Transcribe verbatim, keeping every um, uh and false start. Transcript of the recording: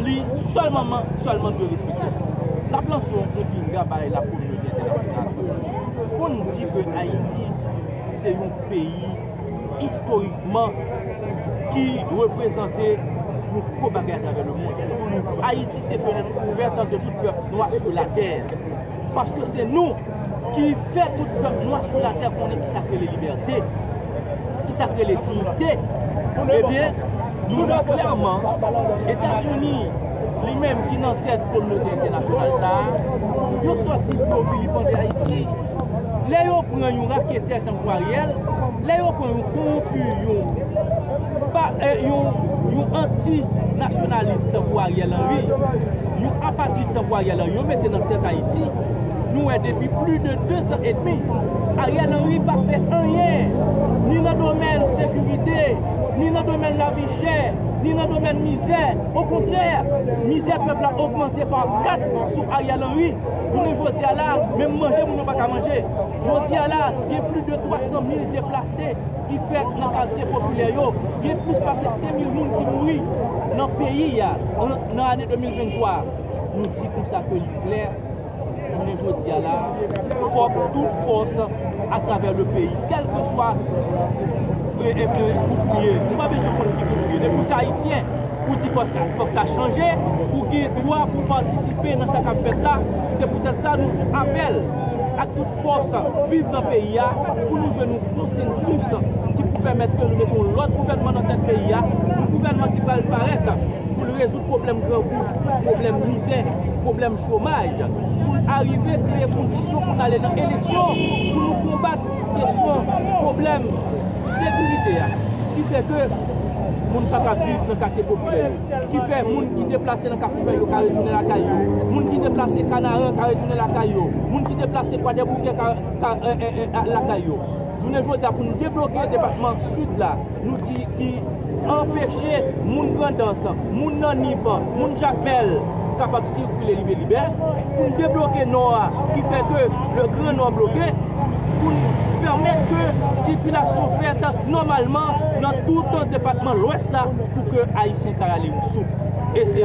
Li sèlman, sèlman dwe respekte. L ap lanse yon pinga bay lakominote entènasyonal. Pou n di ke Ayiti se yon peyi istorikman ki reprezante yon gwo bagay atravè lemonn. Ayiti se fenèt ouvèt de tout pèp nwa sou latè. Paske se nou ki fè tout pèp nwa sou latè konnen kisa k rele libète, kisa k rele diyite. Ebyen, nou di klèman, Etazini, li menm ki nan tèt kominote entènasyonal sa a, yo sòti pou yo vilipande Ayiti. Lè yo pran yon raketè tankou Ariel, lè yo pran yon kowonpi, yon pa, eh, yon, yon anti-nasyonalis tankou Ariel Henry, yon apatrid tankou Ariel Henry, yo mete nan tèt Ayiti, nou wè depi plis de de zan edmi, Ariel Henry pa fè anyen, ni nan domèn sekirite, ni nan domèn lavi chè, ni nan domèn mizè. Okontrè, mizè pèp la ogmante pa kat sou Ariel Henry. Jounen jodi a la, menm manje moun yo pa ka manje. Jodi a la, gen plis de twa san mil deplase ki fèt nan katye popilè yo. Gen plis pase senk mil moun ki mouri nan peyi a, an, nan ane de mil venntwa. Nou di konsa ke li klè, jounen jodi a la, fòk tout fòs atravè le peyi, kèlkeswa, e, e, e, gwoup li ye. Nou pa bezwen konn ki gwoup li ye. Depi w se ayisyen, pou di fòk sa, fòk sa chanje, ou gen dwa pou patisipe nan sa k ap fèt la. Se poutèt sa nou fè apèl ak tout fòs viv nan peyi a pou nou jwenn yon konsansis ki pou pèmèt ke nou mete yon lòt gouvènman nan tèt peyi a, yon gouvènman ki pral parèt pou l rezoud pwoblèm grangou, pwoblèm mizè, pwoblèm chomaj, pou l arive kreye kondisyon pou n ale nan eleksyon, pou nou konbat kesyon pwoblèm sekirite a, ki fè ke moun pa ka viv nan katye popilè yo, ki fè moun ki deplase nan Kafou Vè yo ka retounen lakay yo, moun ki deplase Kanaran ka retounen lakay yo, moun ki deplase Kwadèboukè ka, ka, eh, eh, eh, lakay yo. Jounen jodi a, pou n debloke depatman Sid la, nou di ki anpeche moun Grandans, moun nan Nip, moun Jakmèl kapab sikile libelibè, pou n debloke Nò a, ki fè ke le Gran Nò bloke, pou n pèmèt ke sikilasyon fèt nòmalman nan tout depatman Lwès la, pou ke Ayisyen ka rale yon souf. E se